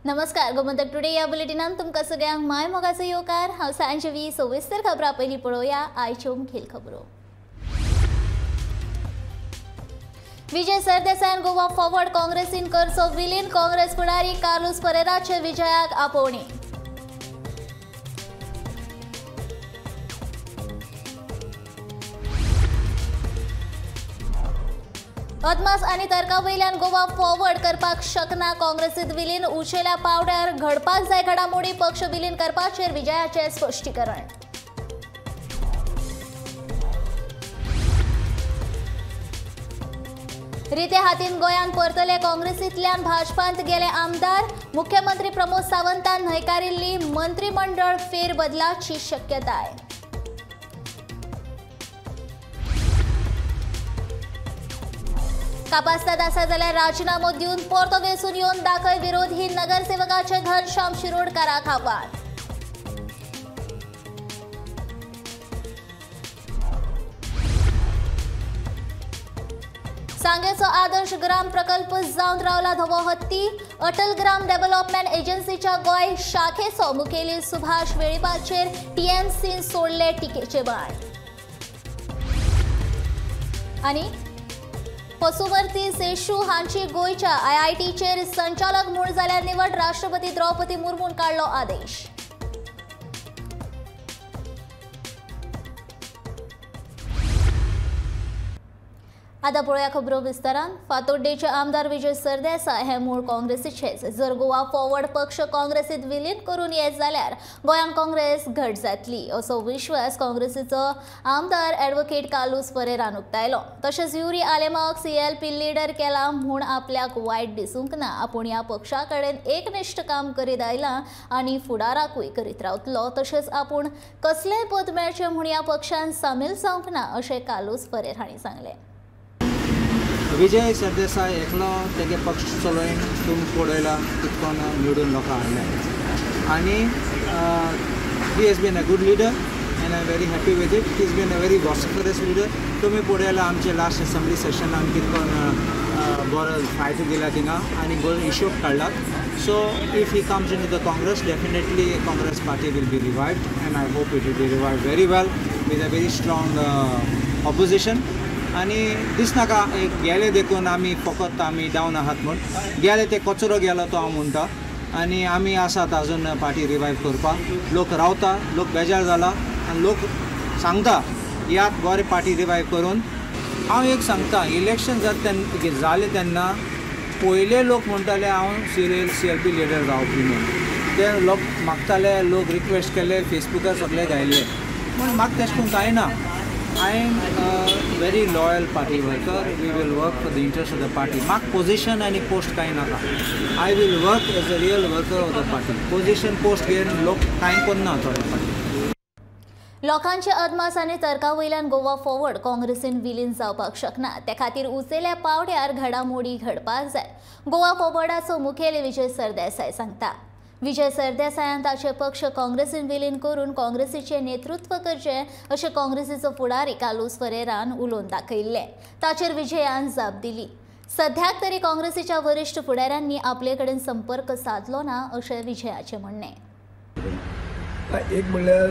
नमस्कार, गोमंतक टुडे या बुलेटिनान तुमकां सगळ्यांक my मोगाचो येवकार। हांव सांजवी। सविस्तर खबरां पयलीं पळोवया आयच्यो मुखेल खबरो। विजय सरदेसायान गोवा फॉरवर्ड काँग्रेसीन करचो विलीन। काँग्रेस फुडारी कार्लुस परेराचे विजयाक आपोवणी। अदमास आनी तर्का वयल्यान गोवा फॉरवर्ड करपाक शकना काँग्रेसीत विलीन। उचेल्या पावड्यार घडपाक जाय घडामोडी। पक्ष विलीन करपाचेर विजयाचें स्पश्टीकरण। रिते हातीन गोंयांत परतले काँग्रेसींतल्यान भाजपांत गेले आमदार। मुख्यमंत्री प्रमोद सावंतान न्हयकारिल्ली मंत्रिमंडळ फेरबदलाची शक्यताय। कापास्ताद आसा जाल्यार राजीनामो दिवन परतो वेंचून येवन दाखय। विरोधी नगरसेवकाचे घनश्याम शिरोडकाराक आव्हान। सांगेचो आदर्श ग्राम प्रकल्प जावन रावला धवो हत्ती। अटल ग्राम डेव्हलपमेंट एजन्सीच्या गोंय शाखेचो मुखेली सुभाष वेळीपाचेर टीएमसीन सोडले टिकेचे बाण। आनी पसुवर्ती सेशू हांची गोंयच्या आयआयटीचेर संचालक म्हूण जाल्यार निवड। राष्ट्रपती द्रौपदी मुर्मून काडलो आदेश। आतां पळोवया खबरो विस्तारान। फातोड्डेचे आमदार विजय सरदेसाय हे मूळ काँग्रेसीचेच। जर गोवा फॉरवर्ड पक्ष काँग्रेसीत विलीन करून येत जाल्यार गोंयांत काँग्रेस घट जातली असो विश्वास काँग्रेसीचो आमदार ॲडव्होकेट कार्लुस परेरान उक्तायलो। तशेंच युरी आलेमाक सीएलपी लिडर केला म्हूण आपल्याक वायट दिसूंक ना। आपूण ह्या पक्षा कडेन एकनिश्ठ काम करीत आयला आनी फुडाराकूय करीत रावतलो। तशेंच आपूण कसलेंय पद मेळचें म्हूण ह्या पक्षान सामील जावंक ना अशें कार्लुस परेर हांणी सांगलें। विजय सरदेसाय एकलो तेगे पक्ष चलोवन तुमी पळयला कितकोन निवडून लोकां हाडले आनी he has been a good leader and I am very happy with it. He has been a very vociferous leader. तुमी पळयला आमचे लास्ट असेंब्ली सेशनान कितकोन बरो फायट दिला थिंगा आनी बरो हिशोब काडला। So if he comes in to the Congress, definitely Congress party will be revived and I hope it will be revived very well with a very strong opposition. आनी दिसनाका एक गेले देखून आमी फकत आमी डावन आहात म्हूण गेले ते कचरो गेलो तो हांव म्हणटा आनी आमी आसात अजून पार्टी रिवायव करपाक। लोक रावता, लोक बेजार जाला आनी लोक सांगता यात बरें पार्टी रिवायव करून। हांव एक सांगता, इलेक्शन जाता तेन्ना जालें तेन्ना पयले लोक म्हणटाले हांव सी एल पी लिडर जावपी म्हूण। ते लोक मागताले, लोक रिक्वेस्ट केले, फेसबुकार सगळे घायले, पूण म्हाका तेश करून कांय ना। I am a very loyal party worker. We will work for the interest of the party. Mark position and post कांय नाका. I will work as a real worker of the party. Position post घेवन लोक कांय करना थोडे party. लोकांचे अदमास आनी तर्का वयल्यान गोवा फॉरवर्ड काँग्रेसीन विलीन जावपाक शकना। ते खातीर उचेल्या पावड्यार घडामोडी घडपाक जाय। गोवा फॉरवर्डाचो मुखेली विजय सरदेसाय सांगता। विजय सरदेसायान ताचे पक्ष काँग्रेसीन विलीन करून काँग्रेसीचें नेतृत्व करचें अशें काँग्रेसीचो फुडारी कार्लुस परेरान उलोवन दाखयिल्लें। ताचेर विजयान जाप दिली। सध्याक तरी काँग्रेसीच्या वरिश्ठ फुडाऱ्यांनी आपले कडेन संपर्क साधलो ना अशें विजयाचें म्हणणें। एक म्हणल्यार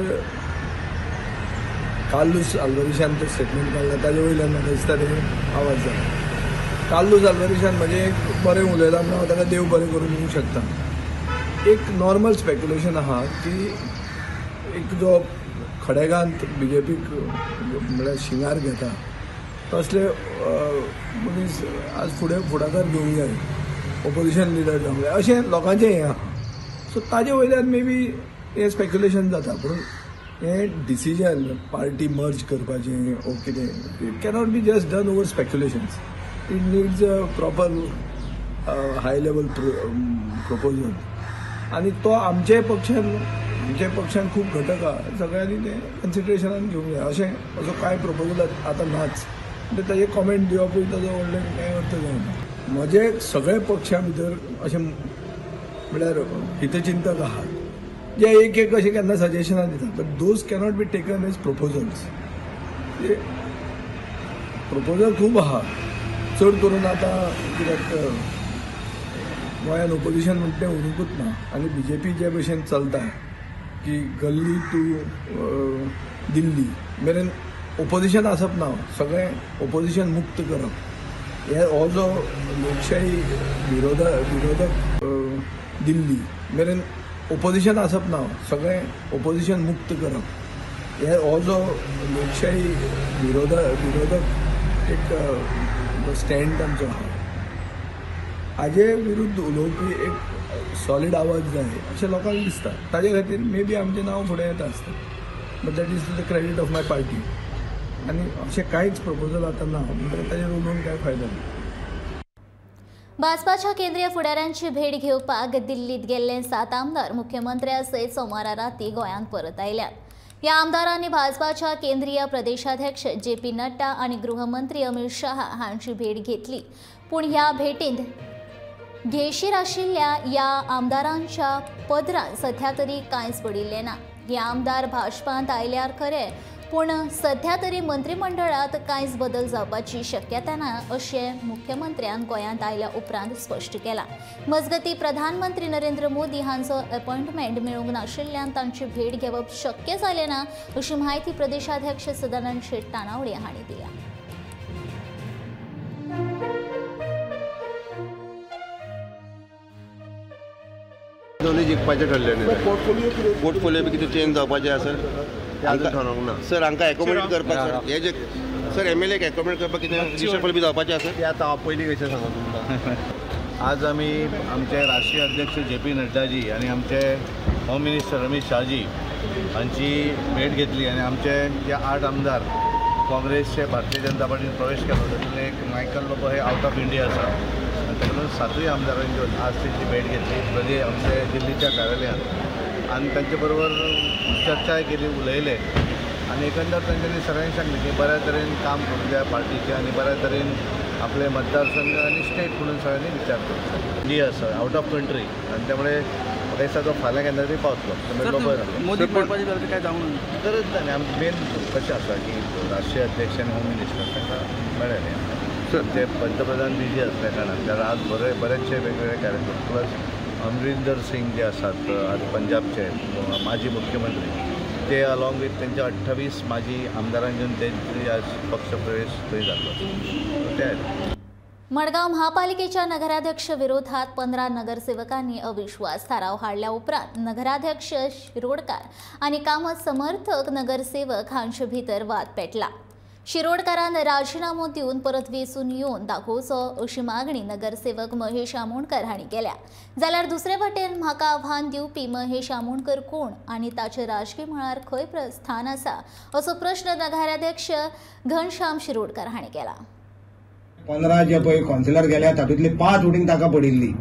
कार्लुस आल्वारीसान तो स्टेटमेंट काडला ताजे वयल्यान म्हाका दिसता तें आवाज जाला। कार्लुस आल्वारीसान म्हणजे एक बरें उलयलां म्हूण हांव ताका देव बरें करूं दिवंक शकता। एक नॉर्मल स्पेक्युलेशन आहा की एक जो खडेगांत बी जे पीक म्हळ्यार शिंगार घेता तसले मनीस आज फुडें फुडाकार घेवंक जाय, ओपोजिशन लिडर जावंक जाय अशें लोकांचें हें आहा। सो ताजे वयल्यान मे बी हें स्पेक्युलेशन जाता, पूण हें डिसिजन पार्टी मर्ज करपाचें ओ कितें it cannot be just done over speculations. It needs a proper high level proposal. आनी तो आमचे पक्षान खूब घटक आहा, सगळ्यांनी तें कन्सिडरेशनान घेवंक जाय अशें असो कांय प्रपोजल आतां नाच। म्हणजे ताजे कॉमेंट दिवपूय ताजो व्हडलें कांय अर्थ जायना। म्हजे सगळे पक्षां भितर अशें म्हळ्यार हितचिंतक आहात जे एक एक अशें केन्ना सजेशनां दितात, but those cannot be taken as proposals. Proposal खूब आहा, चड करून आतां कित्याक गोंयांत ओपोजिशन म्हणटा तें उरूंकूच ना आनी बी जे पी जे भशेन चलता की गल्ली टू दिल्ली मेरेन ओपोजिशन आसप ना, सगळें ओपोजिशन मुक्त करप हे हो जो लोकशाही विरोधक दिल्ली मेरेन ओपोजिशन आसप ना, सगळें ओपोजिशन मुक्त करप हे हो जो लोकशाही विरोधक एक स्टँड तांचो आहा हाजे विरुद्ध उलोवपी एक सॉलीड आवाज जाय अशें लोकांक दिसता. ताजे खातीर मे बी आमचें नांव फुडें येता आसता, but that is the credit of my party. आनी अशें कांयच प्रपोजल आतां ना म्हणटकीर ताजेर उलोवन कांय फायदो ना. भाजपाच्या केंद्रीय फुडाऱ्यांची भेट घेवपाक दिल्लीत गेल्ले 7 आमदार मुख्यमंत्र्या सयत सोमारा राती गोंयांत परत आयल्यात. ह्या आमदारांनी भाजपाच्या केंद्रीय प्रदेशाध्यक्ष जे पी नड्डा आनी गृहमंत्री अमित शहा हांची भेट घेतली. पूण ह्या भेटींत घेशीर आशिल्ल्या ह्या आमदारांच्या पदरान सध्या तरी कांयच पडिल्लें ना. हे आमदार भाजपांत आयल्यार खरें, पूण सध्या तरी मंत्रिमंडळात कांयच बदल जावपाची शक्यता ना अशें मुख्यमंत्र्यान गोंयांत आयल्या उपरांत स्पश्ट केलां. मजगतीं प्रधानमंत्री नरेंद्र मोदी हांचो अपॉयंटमेंट मेळूंक नाशिल्ल्यान तांची भेट घेवप शक्य जालें ना अशी म्हायती प्रदेशाध्यक्ष सदानंद शेट तानावडे हांणी दिल्या. दोनूय जिखपाचें ठरलें, पोर्टफोलियो बी कितें चेंज जावपाचें आसा ठरोवंक ना सर. हांकां एकोमोडेट करपाक सर हे जे सर एम एल एक एकोमोडेट करपाक कितें रिशफल बी जावपाचें आसा ते आतां हांव पयलीं कशें सांगू तुमकां. आज आमी आमचे राष्ट्रीय अध्यक्ष जे पी नड्डाजी आनी आमचे होम मिनिस्टर अमीत शाहजी हांची भेट घेतली आनी आमचे जे 8 आमदार काँग्रेसचे भारतीय जनता पार्टीन प्रवेश केलो तातूंतले एक मायकल लोबो हे आवट ऑफ इंडिया आसा आनी ताका लागून 7 आमदारांची आज तेंची भेट घेतली म्हणजे आमचे दिल्लीच्या कार्यालयांत आनी तांचे बरोबर चर्चाय केली, उलयले आनी एकंदर तांच्यांनी सगळ्यांनी सांगलें की बऱ्या तरेन काम करूंक जाय पार्टीचें आनी बऱ्या तरेन आपले मतदारसंघ आनी स्टेट म्हणून सगळ्यांनी विचार करूंक. इंडिया आसा आवट ऑफ कंट्री आनी त्यामुळे म्हाका दिसता तो फाल्यां केन्ना तरी पावतलो. गरज ना न्ही, आमी मेन कशें आसा की राष्ट्रीय अध्यक्ष आनी होम मिनिस्टर तांकां मेळ्ळें न्ही. ते पंतप्रधान बिजी आसल्या कारणान कारण आज बरेचशे वेगवेगळे कार्यक्रम प्लस अमरिंदर सिंग जे आसात आज पंजाबचे माजी मुख्यमंत्री ते अलॉंग विथ त्यांच्या 28 माजी आमदारांनी त्यांची आज पक्षप्रवेश थंय जाल्लो ते. मडगांव महापालिकेच्या नगराध्यक्ष विरोधात 15 नगरसेवकांनी अविश्वास थाराव हाडल्या उपरांत नगराध्यक्ष शिरोडकर आनी कामत समर्थक नगरसेवक हांचे भितर वाद पेटला. शिरोडकारान राजीनामो दिवन परत वेंचून येवन दाखोवचो अशी मागणी नगरसेवक महेश आमोणकर हांणी केल्या. जाल्यार दुसरे वटेन म्हाका आव्हान दिवपी महेश आमोणकर कोण आनी ताचे राजकी मळार खंय स्थान आसा असो प्रश्न नगराध्यक्ष घनश्याम शिरोडकर हांणी केला. 15 जे पळय कावन्सिलर गेल्या तातूंतली 5 वोटींग ताका पडिल्ली.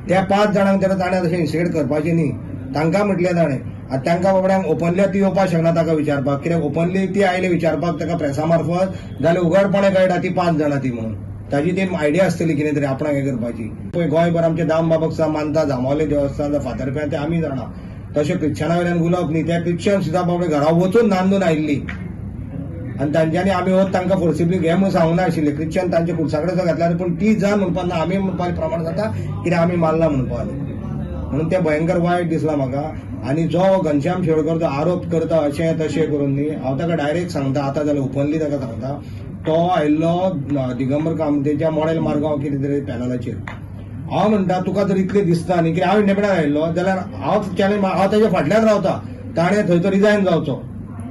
त्या 5 जाणांक ताणें तशें इन्स्टिगेट करपाचें न्ही, तांकां म्हटलें ताणें. आतां तांकां बाबड्यांक ओपनली ती येवपाक शकना ताका विचारपाक, कित्याक ओपनली ती आयले विचारपाक ताका प्रेसा मार्फत जाल्यार उघडपणे कळटा ती 5 जाणां ती म्हणून. ताजी ती आयडिया आसतली कितें तरी आपणाक हें करपाची. पळय गोंयभर आमचे दाम बाबक मानता जांबावले देवस्थान फातर्प्यां ते आमी जाणा. तशें क्रिश्चना वयल्यान उलोवप न्ही, त्या क्रिश्चन सुद्दां बाबडे घरा वचून नांदून आयिल्ली आनी तांच्यांनी आमी वत तांकां फोर्सिबली घे म्हणून सांगूंक नाशिल्लें. क्रिश्चन तांच्या कुर्सा कडेन घातल्या पूण ती जाण म्हणपाक ना आमी म्हणपा प्रमाण जाता कित्याक आमी मारला म्हणपाक म्हणून तें भयंकर वायट दिसलां म्हाका. आनी जो घनश्याम शिरोडकर जो आरोप करता अशें तशें करून न्ही, हांव ताका डायरेक्ट सांगता आतां जाल्यार ओपनली ताका सांगता, तो आयिल्लो दिगंबर कामतेच्या मॉडेल मार्गांव कितें तरी पॅनलाचेर. हांव म्हणटा तुका जर इतलें दिसता न्ही कित्याक हांव इंडिपेंडंट आयिल्लो जाल्यार हांव चॅलेंज हांव ताच्या फाटल्यान रावता, ताणें थंय तो रिजायन जावचो.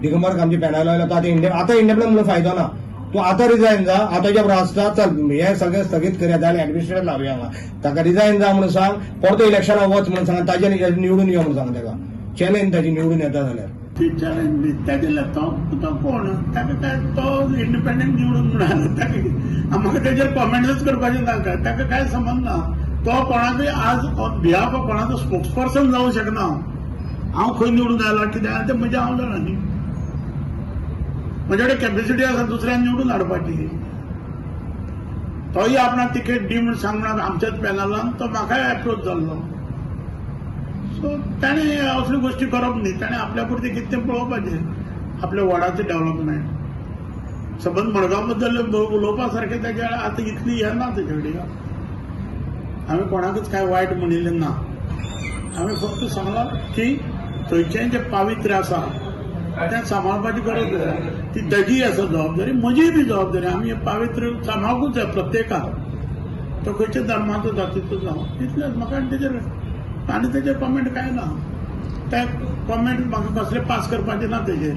दिगंबर कामचे पॅनल आयलो तो आतां इंडिपेंडंट म्हणून फायदो ना, तूं आतां रिजायन जा, आतांच्या बरोबर आसता चल हें सगळें स्थगीत करया जाल्यार एडमिनिस्ट्रेटर लावया हांगा, ताका रिजायन जा म्हणून सांग, परतो इलेक्शनाक वच म्हणून सांग, ताजें निवडून यो म्हणून सांग ताका, चॅलेंज ताजी निवडून येता जाल्यार. ती चॅलेंज ताजें तो कोण ताका काय तो इंडिपेंडंट निवडून म्हणून ताका म्हाका तेजेर कॉमेंटूच करपाचें नाका, ताका कांय संबंद ना. तो कोणाकूय आज ऑन बिहाफ ऑफ कोणाचो स्पोक्स पर्सन जावंक शकना. हांव खंय निवडून आयलो कितें तें म्हजें हांव जाणा न्ही, म्हजे कडेन कॅपेसिटी आसा दुसऱ्यान निवडून हाडपाची. तोय आपणाक तिकेट दी म्हूण सांग म्हणून आमच्याच पॅनलान तो म्हाकाय एप्रोच जाल्लो. सो ताणें असल्यो गोश्टी करप न्ही, ताणें आपल्या पुरतें कितें तें पळोवपाचें, आपल्या वॉर्डाचें डेव्हलपमेंट सबंद मडगांव बद्दल उलोवपा सारकें ताच्या आतां इतली हें ना तेजे कडेन. हांवें कोणाकूच कांय वायट म्हणिल्लें ना. हांवें फक्त सांगलां की थंयचें जें पावित्र्य आसा तें सांबाळपाची गरज आसा. ती ताजीय आसा जबाबदारी, म्हजीय बी जबाबदारी. आमी हें पावित्र्य सांबाळकूच जाय प्रत्येकान, तो खंयच्या धर्माचो जातीचो जावं, इतलेंच म्हाका. आनी तेजेर कॉमेंट कांय ना, ते कॉमेंट म्हाका कसले पास करपाचे ना तेजेर.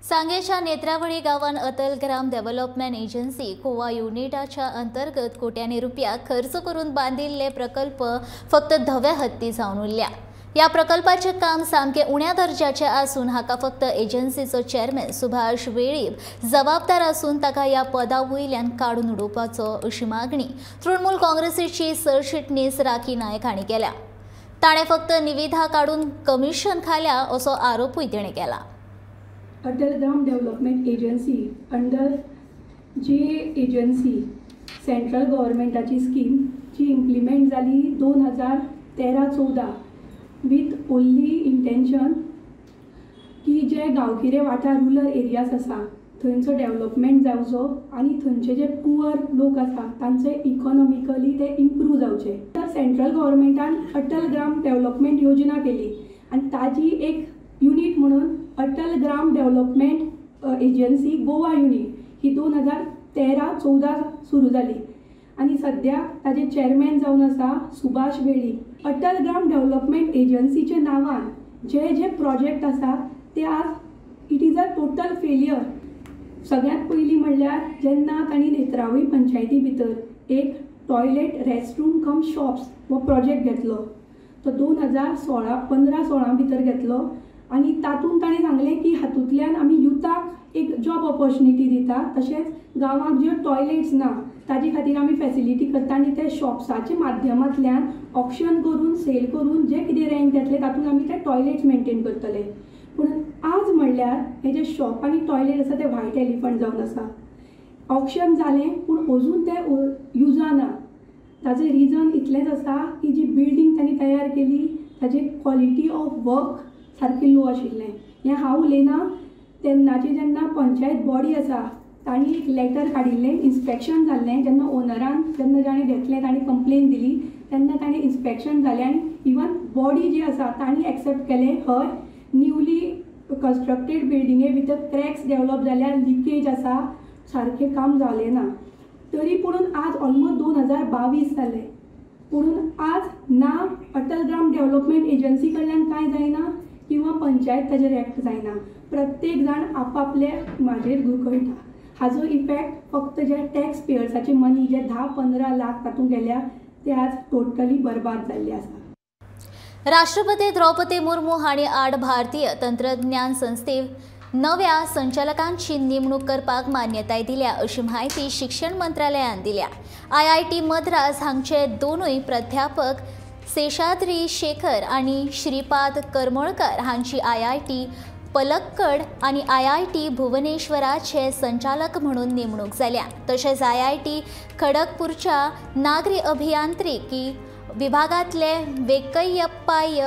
सांगेच्या नेत्रावळी गांवान अटल ग्राम डेव्हलपमेंट एजन्सी गोवा युनिटाच्या अंतर्गत कोट्यांनी रुपया खर्च करून बांदिल्ले प्रकल्प फक्त धव्या हत्ती जावन उरल्या. ह्या प्रकल्पाचें काम सामकें उण्या दर्जाचें आसून हाका फक्त एजन्सीचो चेअरमॅन सुभाष वेळीप जबाबदार आसून ताका ह्या पदा वयल्यान काडून उडोवपाचो अशी मागणी तृणमूल काँग्रेसीची सरचिटणीस राखी नायक हांणी केल्या. ताणें फक्त निविदा काडून कमिशन खाल्या असो आरोपूय तिणें केला. Atal Gram development agency under जी एजन्सी सेंट्रल गव्हर्मेंटाची स्कीम जी इम्प्लिमेंट जाली 2013-14 विथ ओन्ली इंटेन्शन की जे गांवगिरे वाठार रुरल एरियाज आसा थंयचो डेव्हलपमेंट जावचो आनी थंयचे जे पुअर लोक आसा तांचे इकॉनॉमिकली ते इम्प्रूव जावचे. तर सेंट्रल गव्हर्मेंटान अटल ग्राम डेव्हलपमेंट योजना केली आनी ताजी एक युनीट म्हणून Atal Gram development agency Goa unit ही 2013-14 सुरू जाली आनी सद्या ताजे चेअरमॅन जावन आसा सुभाष वेळीप. अटल ग्राम डेव्हलपमेंट एजन्सीच्या नांवान जे जे प्रोजेक्ट आसा ते आज it is a total failure. सगळ्यांत पयलीं म्हणल्यार जेन्ना तांणी नेत्रावळी पंचायती भितर एक टॉयलेट रेस्टरूम कम शॉप्स हो प्रोजेक्ट घेतलो तो 2016-15-16 भितर घेतलो आनी तातूंत ताणें सांगलें की हातूंतल्यान आमी युथाक एक जॉब ऑपॉर्च्युनिटी दिता, तशेंच गांवांत ज्यो टॉयलेट्स ना ताजे खातीर आमी फेसिलिटी करता आनी ते शॉप्साच्या माध्यमांतल्यान ऑक्शन करून सेल करून जे कितें रेंट येतलें तातूंत आमी ते टॉयलेट्स मेनटेन करतले. पूण आज म्हणल्यार हे जे शॉप आनी टॉयलेट आसा ते व्हायट एलिफंट जावन आसा. ऑक्शन जालें पूण अजून ते युजा ना. ताजें रिजन इतलेंच आसा की जी बिल्डींग तांणी तयार केली ताजी क्वॉलिटी ऑफ वर्क सारकी लो आशिल्लें. हें हांव उलयना, तेन्नाची जेन्ना पंचायत बॉडी आसा तांणी एक लेटर काडिल्लें, इन्स्पेक्शन जाल्लें, जेन्ना ओनरान जेन्ना जाणें घेतलें तांणी कंप्लेन दिली तेन्ना तांणी इन्स्पेक्शन जालें आनी इवन बॉडी जी आसा तांणी एक्सेप्ट केलें हय न्यूली कन्स्ट्रक्टेड बिल्डिंगे भितर क्रॅक्स डेवलप जाल्या, लिकेज आसा, सारकें काम जालें ना. तरी पुणून आज ऑलमोस्ट 2022 जालें पुणून आज ना अटल ग्राम डेव्हलपमेंट एजन्सी कडल्यान कांय जायना किंवा पंचायत ताजेर एक्ट जायना. प्रत्येक जाण आपापले म्हाजेर घुरकळटा. हाजो इफेक्ट फक्त जे टॅक्स पेयर्साचे मनी जे 10-15 लाख तातूंत गेल्या ते आज टोटली बर्बाद जाल्ले आसा. राष्ट्रपती द्रौपदी मुर्मू हांणी 8 भारतीय तंत्रज्ञान संस्थे नव्या संचालकांची नेमणूक करपाक मान्यताय दिल्या अशी म्हायती शिक्षण मंत्रालयान दिल्या. IIT Madras हांगचे दोनूय प्राध्यापक शेषाद्री शेखर आनी श्रीपाद करमळकर हांची IIT Palakkad आनी IIT भुवनेश्वराचे संचालक म्हणून नेमणूक जाल्या. तशेंच IIT खडगपूरच्या नागरी अभियांत्रिकी विभागांतले वेंकय्यप्पाय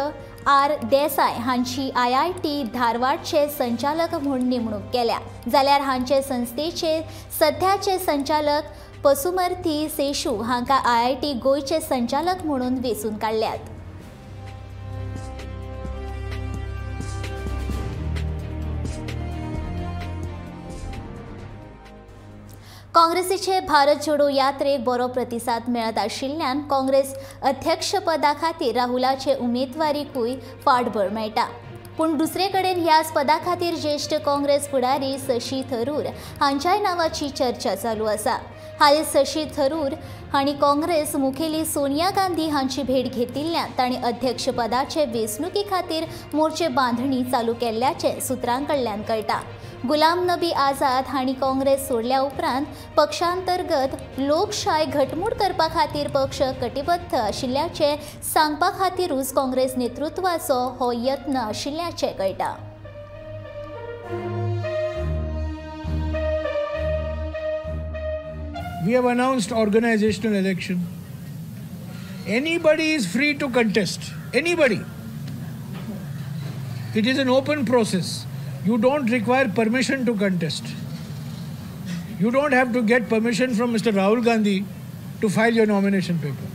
are Desai हांची IIT धारवाडचे संचालक म्हूण नेमणूक केल्या. जाल्यार हांचे संस्थेचे सध्याचे संचालक पसुमर्थी सेशू हांकां IIT गोंयचे संचालक म्हणून वेंचून काडल्यात. काँग्रेसीचे भारत जोडो यात्रेक बरो प्रतिसाद मेळत आशिल्ल्यान काँग्रेस अध्यक्षपदा खातीर राहुलाचे उमेदवारीकूय फाटबळ मेळटा. पूण दुसरे कडेन ह्याच पदा खातीर ज्येश्ठ काँग्रेस फुडारी शशी थरूर हांच्याय नांवाची चर्चा चालू आसा. हालींच शशी थरूर हांणी काँग्रेस मुखेली सोनिया गांधी हांची भेट घेतिल्ल्यान तांणी अध्यक्षपदाचे वेंचणुके खातीर मोर्चे बांधणी चालू केल्ल्याचें सुत्रां कडल्यान कळटा. गुलाम नबी आझाद हांणी काँग्रेस सोडल्या उपरांत पक्षांतर्गत लोकशाय घटमूट करपा खातीर पक्ष कटिबद्ध आशिल्ल्याचें सांगपा खातीरूच काँग्रेस नेतृत्वाचो हो यत्न आशिल्ल्याचें कळटा. We have announced organizational election. Anybody is free to contest. Anybody. It is an open process. You don't require permission to contest. You don't have to get permission from Mr. Rahul Gandhi to file your nomination paper.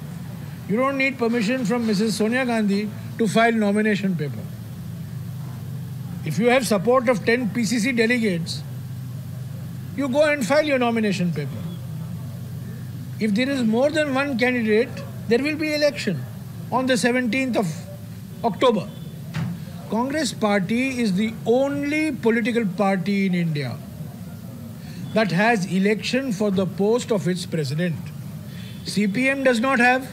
You don't need permission from Mrs. Sonia Gandhi to file nomination paper. If you have support of 10 PCC delegates, you go and file your nomination paper. If there is more than one candidate, there will be election on the 17th of October. Congress party is the only political party in India that has election for the post of its president. CPM does not have,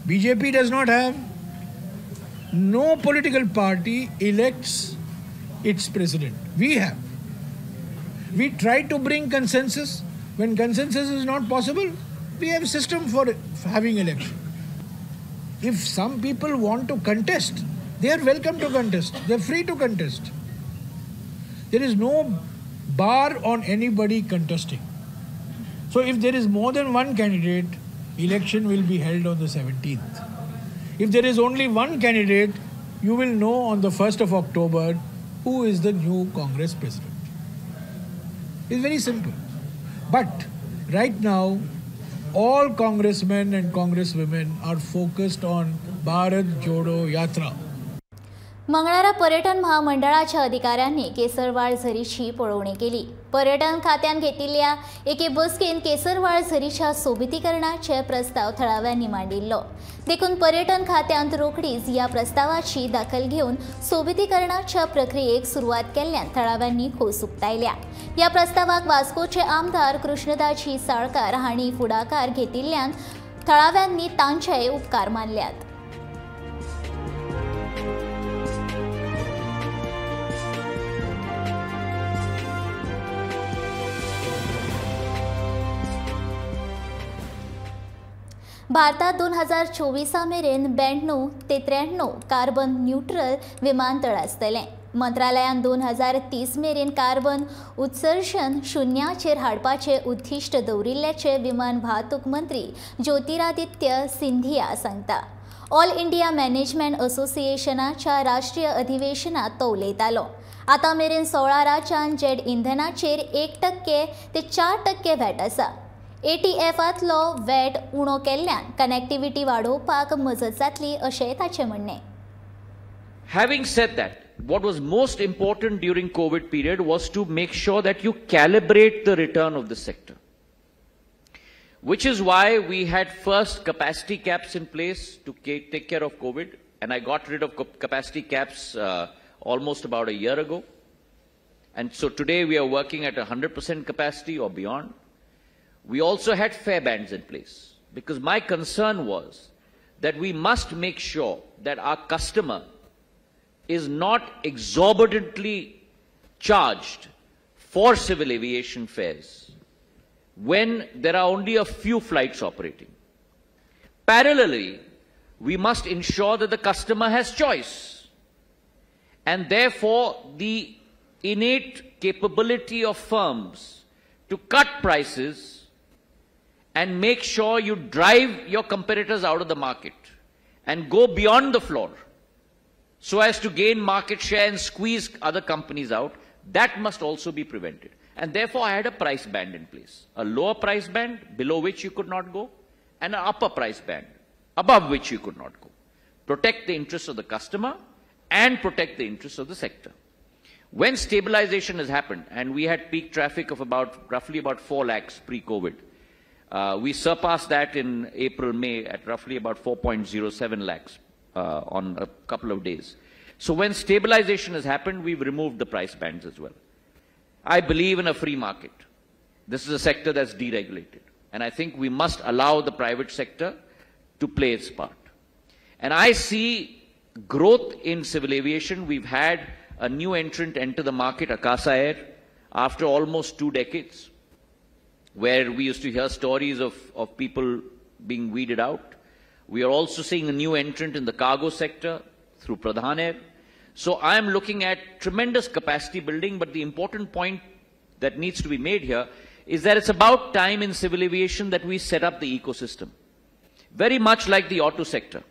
BJP does not have. No political party elects its president. We have. We try to bring consensus. When consensus is not possible, we have a system for having election. If some people want to contest, they are welcome to contest. They are free to contest. There is no bar on anybody contesting. So if there is more than one candidate, election will be held on the 17th. If there is only one candidate, you will know on the 1st of October who is the new Congress president. It's very simple. But right now, all congressmen and congresswomen are focused on Bharat Jodo Yatra. मंगळारा पर्यटन महामंडळाच्या अधिकाऱ्यांनी केसरवाळ झरीची पळोवणी केली. पर्यटन खात्यान घेतिल्ल्या एके बसकेन केसरवाळ झरीच्या सोबितीकरणाचे प्रस्ताव थळाव्यांनी मांडिल्लो. देखून पर्यटन खात्यांत रोखडीच ह्या प्रस्तावाची दखल घेवन सोबितीकरणाच्या प्रक्रियेक सुरवात केल्ल्यान थळाव्यांनी खोस उक्तायल्या. ह्या प्रस्तावाक वास्कोचे आमदार कृष्णदाजी साळकार हांणी फुडाकार घेतिल्ल्यान थळाव्यांनी तांचेय उपकार मानल्यात. भारतात 2024 मेरेन 92 ते 93 कार्बन न्यूट्रल विमानतळ आसतले. मंत्रालयान 2030 मेरेन कार्बन उत्सर्जन शून्याचेर हाडपाचे उद्दिश्ट दवरिल्ल्याचे विमान वाहतूक मंत्री ज्योतिरादित्य सिंधिया सांगता. ऑल इंडिया मॅनेजमेंट असोसिएशनाच्या राष्ट्रीय अधिवेशनात तो उलयतालो. आतां मेरेन 16 राज्यांत जेट इंधनाचेर 1% ते 4% व्हॅट आसा. ATFांतलो वॅट उणो केल्ल्यान कनेक्टिव्हिटी वाडोवपाक मजत जातली अशें ताचें म्हणणें. Having said that, what was most important during COVID period was to make sure that you calibrate the return of the sector, which is why we had first capacity caps in place to take care of COVID, and I got rid of capacity caps almost about a year ago. And so today we are working at 100% capacity or beyond. We also had fare bands in place because my concern was that we must make sure that our customer is not exorbitantly charged for civil aviation fares when there are only a few flights operating. Parallelly, we must ensure that the customer has choice, and therefore the innate capability of firms to cut prices and make sure you drive your competitors out of the market and go beyond the floor so as to gain market share and squeeze other companies out, that must also be prevented. And therefore I had a price band in place, a lower price band below which you could not go and an upper price band above which you could not go. Protect the interests of the customer and protect the interests of the sector. When stabilization has happened, and we had peak traffic of roughly about 4 lakhs pre-COVID, we surpassed that in April, May at roughly about 4.07 lakhs on a couple of days. So when stabilization has happened, we've removed the price bands as well. I believe in a free market. This is a sector that's deregulated. And I think we must allow the private sector to play its part. And I see growth in civil aviation. We've had a new entrant enter the market, Akasa Air, after almost 2 decades, where we used to hear stories of people being weeded out. We are also seeing a new entrant in the cargo sector through Pradhan Air. So I am looking at tremendous capacity building, but the important point that needs to be made here is that it's about time in civil aviation that we set up the ecosystem. Very much like the auto sector,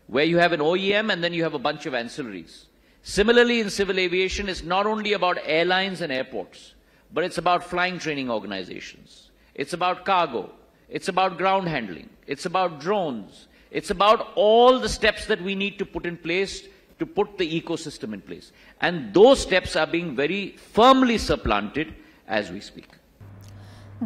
where you have an OEM and then you have a bunch of ancillaries. Similarly, in civil aviation, it's not only about airlines and airports, but it's about flying training organizations. It's about cargo. It's about ground handling. It's about drones. It's about all the steps that we need to put in place to put the ecosystem in place. And those steps are being very firmly supplanted as we speak.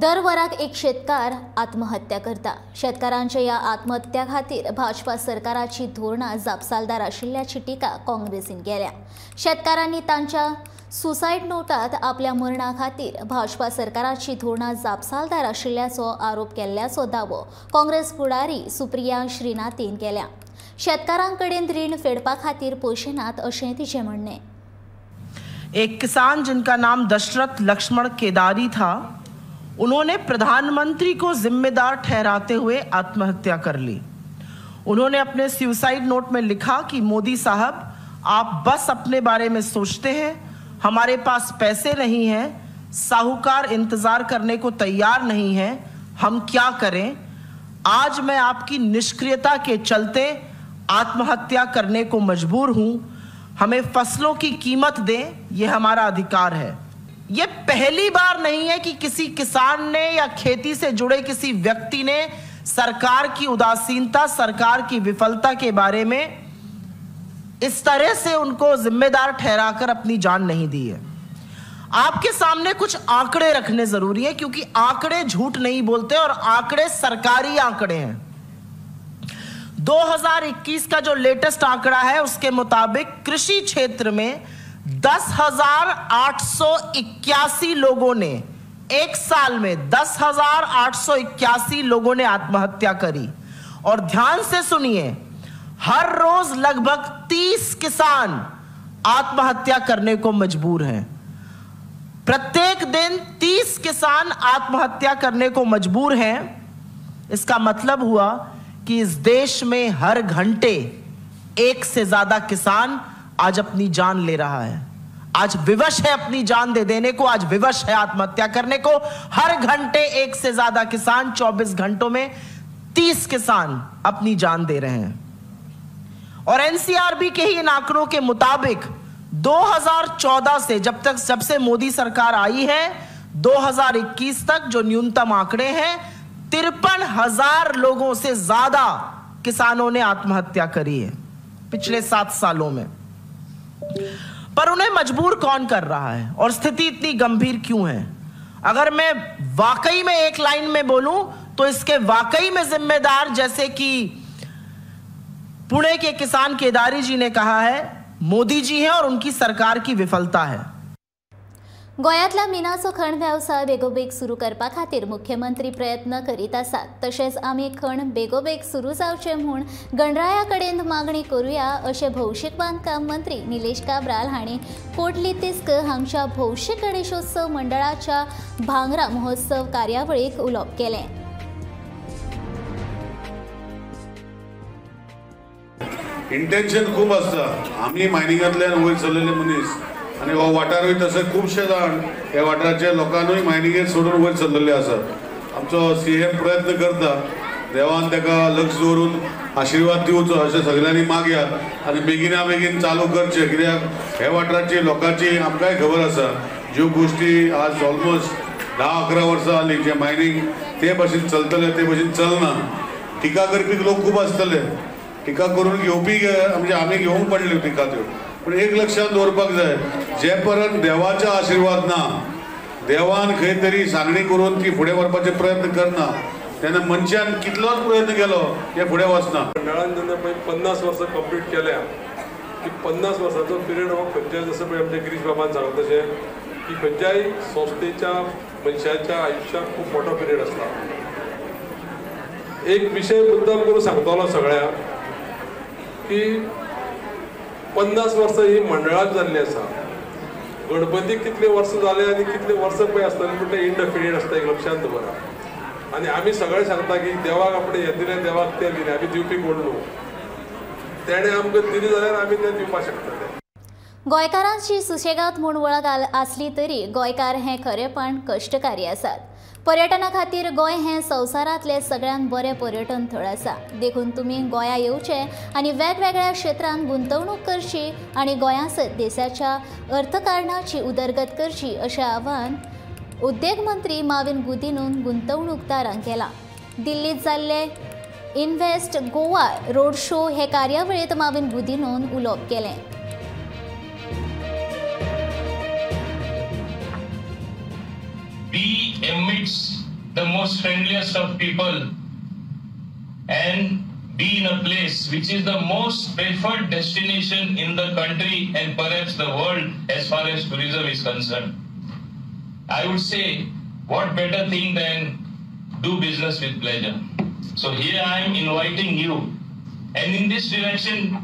दर वराक एक शेतकार आत्महत्या करता. शेतकारांच्या ह्या आत्महत्या खातीर भाजपा सरकाराची धोरणां जापसालदार आशिल्ल्याची टिका काँग्रेसीन केल्या. शेतकारांनी तांच्या सुसायड नोटात आपल्या मरणा खातीर भाजपा सरकाराची धोरणां जापसालदार आशिल्ल्याचो आरोप केल्ल्याचो दावो काँग्रेस फुडारी सुप्रिया श्रीनाथीन केल्या. शेतकारांकडेन रीण फेडपा खातीर पयशे नात अशें तिचें म्हणणें. एक किसान जिनका नाम दशरथ लक्ष्मण केदारी था, उन्होंने प्रधानमंत्री को जिम्मेदार ठहराते हुए आत्महत्या कर ली. उन्होंने अपने सुसाइड नोट में लिखा कि मोदी साहब, आप बस अपने बारे में सोचते हैं, हमारे पास पैसे नहीं हैं, साहूकार इंतजार करने को तैयार नहीं है, हम क्या करें? आज मैं आपकी निष्क्रियता के चलते आत्महत्या करने को मजबूर हूं। हमें फसलों की कीमत दें, यह हमारा अधिकार है। ये पहली बार नहीं है कि किसी किसान ने या खेती से जुड़े किसी व्यक्ति ने सरकार की उदासीनता, सरकार की विफलता के बारे में इस तरह से उनको जिम्मेदार ठहराकर अपनी जान नहीं दी है। आपके सामने कुछ आंकड़े रखने जरूरी है, क्योंकि आंकड़े झूठ नहीं बोलते और आंकड़े सरकारी आंकड़े हैं। 2021 का जो लेटेस्ट आंकड़ा है उसके मुताबिक कृषि क्षेत्र में 10,881 लोगों ने एक साल में 10,881 लोगों ने आत्महत्या करी। और ध्यान से सुनिए, हर रोज लगभग 30 किसान आत्महत्या करने को मजबूर हैं। प्रत्येक दिन 30 किसान आत्महत्या करने को मजबूर हैं। इसका मतलब हुआ कि इस देश में हर घंटे एक से ज्यादा किसान आज अपनी जान ले रहा है, आज विवश है अपनी जान दे देने को, आज विवश है आत्महत्या करने को। हर घंटे एक से ज्यादा किसान, 24 घंटों में 30 किसान अपनी जान दे रहे हैं। और एनसीआरबी के ही इन आंकड़ों के मुताबिक 2014 से जब से मोदी सरकार आई है 2021 तक जो न्यूनतम आंकड़े हैं, 53,000 लोगों से ज्यादा किसानों ने आत्महत्या करी है पिछले 7 सालों में। पर उन्हें मजबूर कौन कर रहा है और स्थिति इतनी गंभीर क्यों है? अगर मैं वाकई में एक लाइन में बोलूं तो इसके वाकई में जिम्मेदार, जैसे कि पुणे के किसान केदारी जी ने कहा है, मोदी जी हैं और उनकी सरकार की विफलता है। गोंयांतल्या मिनाचो खण वेवसाय बेगोबेग सुरू करपा खातीर मुख्यमंत्री प्रयत्न करीत आसात। तशेंच आमी खण बेगोबेग सुरू जावचे म्हूण गणराया कडेन मागणी करुया अशें भौशीक बांदकाम मंत्री निलेश काब्राल हांणी कोटली तिस्क हांगच्या भौशीक गणेशोत्सव मंडळाच्या भांगरा महोत्सव कार्यावळीक उलोवप केलें। इंटेन्शन खूब आसता। आमी मायनिंगांतल्यान वयर सरलेले मनीस आनी हो वाठारूय तशें खुबशे जाण ह्या वाठाराच्या लोकांनूय मायनिंगेर सोडून वयर सरलेले आसात। आमचो सीएम प्रयत्न करता, देवान ताका लक्ष दवरून आशिर्वाद दिवचो अशें सगळ्यांनी मागया आनी बेगिना बेगीन चालू करचें, कित्याक ह्या वाठाराची लोकांची आमकांय खबर आसा ज्यो गोश्टी आज ऑलमोस्ट 10-11 वर्सां जालीं जें मायनींग ते भाशेन चलतलें ते भाशेन चलना। टिका करपी लोक खूब आसतले, टिका करून घेवपी म्हणजे आमी घेवंक पडल्यो टिका त्यो, पूण एक लक्षांत दवरपाक जाय जे पर्यंत देवाचो आशिर्वाद ना, देवान खंय तरी सांगणी करून ती फुडें व्हरपाचे प्रयत्न करना तेन्ना मनशान कितलोच प्रयत्न केलो ते फुडें वचना। मंडळान जेन्ना पळय 50 वर्सां कंप्लीट केल्या की 50 वर्सांचो पिरियड हो खंयच्याय, जसं पळय आमच्या गिरीश बाबान सांगलां तशें की खंयच्याय संस्थेच्या मनशाच्या आयुश्याक खूब मोठो पिरियड आसता। एक विशय मुद्दाम करून सांगतलो सगळ्यांक की 50 वर्सां ही मंडळाक जाल्ली आसा। गणपतीक कितले वर्सां जाले आनी कितले वर्सां पळय आसतलें पूण तें इनडेफिनेट आसता, एक लक्षांत दवरा। आनी आमी सगळे सांगता की देवाक आपणें हें दिलें, देवाक तें दिलें, आमी दिवपी कोण न्हू, तेणें आमकां दिलें जाल्यार आमी तें दिवपाक शकतले। गोंयकारांची सुशेगाद म्हूण वळख आसली तरी गोंयकार हे खरेपण कश्टकारी आसात। पर्यटना खातीर गोंय हें संवसारांतलें सगळ्यांत बरें पर्यटन थळ आसा, देखून तुमी गोंया येवचें आनी वेगवेगळ्या क्षेत्रांत गुंतवणूक करची आनी गोंया सयत देशाच्या अर्थकारणाची उदरगत करची अशें आवाहन उद्देग मंत्री माविन गुदिनून गुंतवणूकदारांक केलां। दिल्लीत जाल्ले इन्व्हेस्ट गोवा रोड शो हे कार्यावळीत माविन गुदिन्होन उलोवप केलें. Be amidst the most friendliest of people and be in a place which is the most preferred destination in the country and perhaps the world as far as tourism is concerned. I would say, what better thing than do business with pleasure. So here I am inviting you, and in this direction,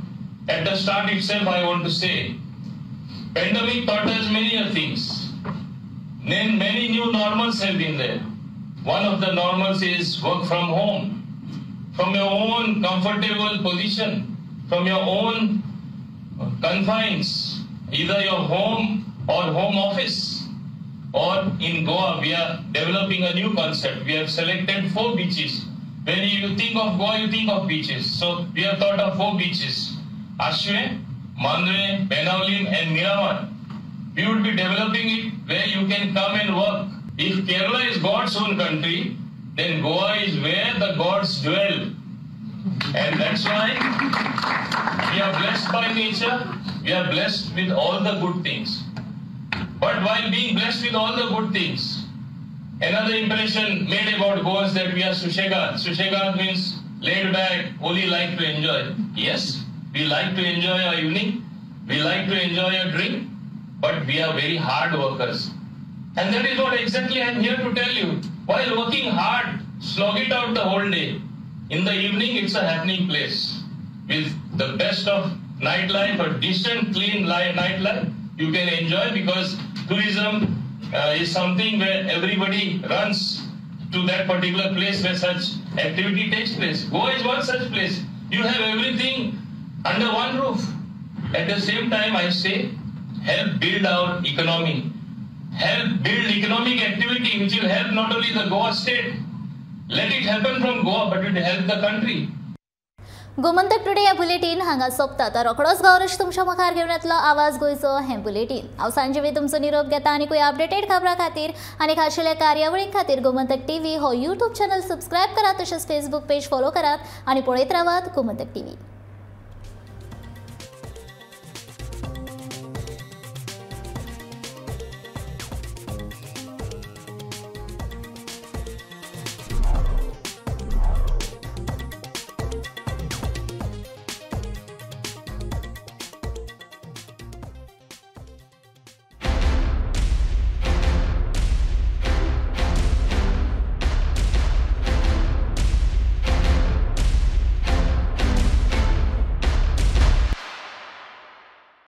at the start itself I want to say, pandemic taught us many things. Then many new normals have been there. One of the normals is work from home, from your own comfortable position, from your own confines, either your home or home office. Or in Goa, we are developing a new concept. We have selected 4 beaches. When you think of Goa, you think of beaches. So we have thought of 4 beaches: Ashwe, Mandre, Benaulim and Miramar. We would be developing it where you can come and work. If Kerala is God's own country, then Goa is where the gods dwell. And that's why we are blessed by nature, we are blessed with all the good things. But while being blessed with all the good things, another impression made about Goa is that we are Sushegad. Sushegad means laid back, only like to enjoy. Yes, we like to enjoy our evening, we like to enjoy a drink, but we are very hard workers. And that is what exactly I am here to tell you. While working hard, slog it out the whole day. In the evening, it's a happening place. With the best of nightlife, a decent, clean nightlife, you can enjoy, because tourism is something where everybody runs to that particular place where such activity takes place. Goa is one such place. You have everything under one roof. At the same time, I say, help build our economy. Help build economic activity which will help not only the Goa state. Let it happen from Goa, but it will help the country. Gomantak today ह्या bulletin हांगा सोंपता. तर रोखडोच गौरश तुमच्या मुखार घेवन येतलो आवाज गोंयचो हें बुलेटीन. हांव सांजेवी तुमचो निरोप घेता आनी खंय अपडेटेड खबरां खातीर आनी खाशेल्या कार्यावळीं खातीर गोमंतक टीव्ही हो यूट्यूब चॅनल सबस्क्रायब करात, तशेंच फेसबूक पेज फॉलो करात आनी पळयत रावात गोमंतक टीव्ही.